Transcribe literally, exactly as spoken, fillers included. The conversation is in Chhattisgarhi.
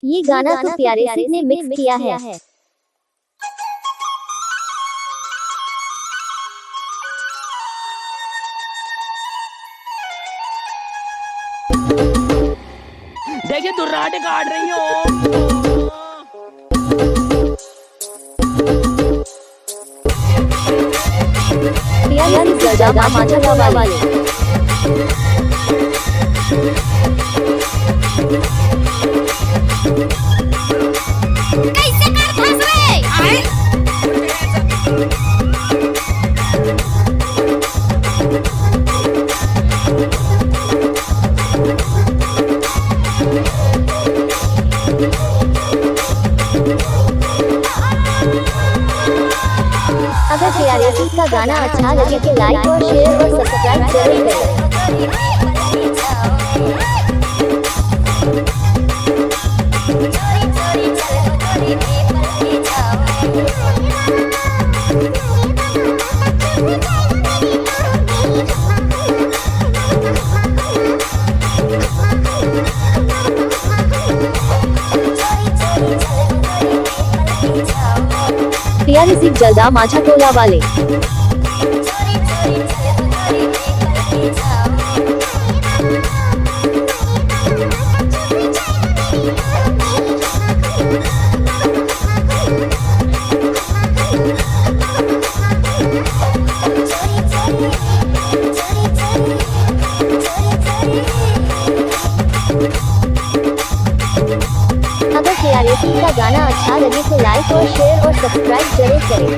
ये गाना तो प्यारे सिंह ने मिक्स किया है। देखिए, दुर्राटे काट रही हो। प्यारे सिंह जलदा माछा टोला वाले। कैसे कर फंस रहे? आए? अगर प्यारे सिंह का गाना अच्छा लगे तो लाइक और शेयर और सब्सक्राइब जरूर करें। प्यारे सिंह जलदा माछा टोला वाले। अगर प्यारे सिंह का गाना अच्छा लगे तो लाइक और शेयर और सब्सक्राइब जरूर करें।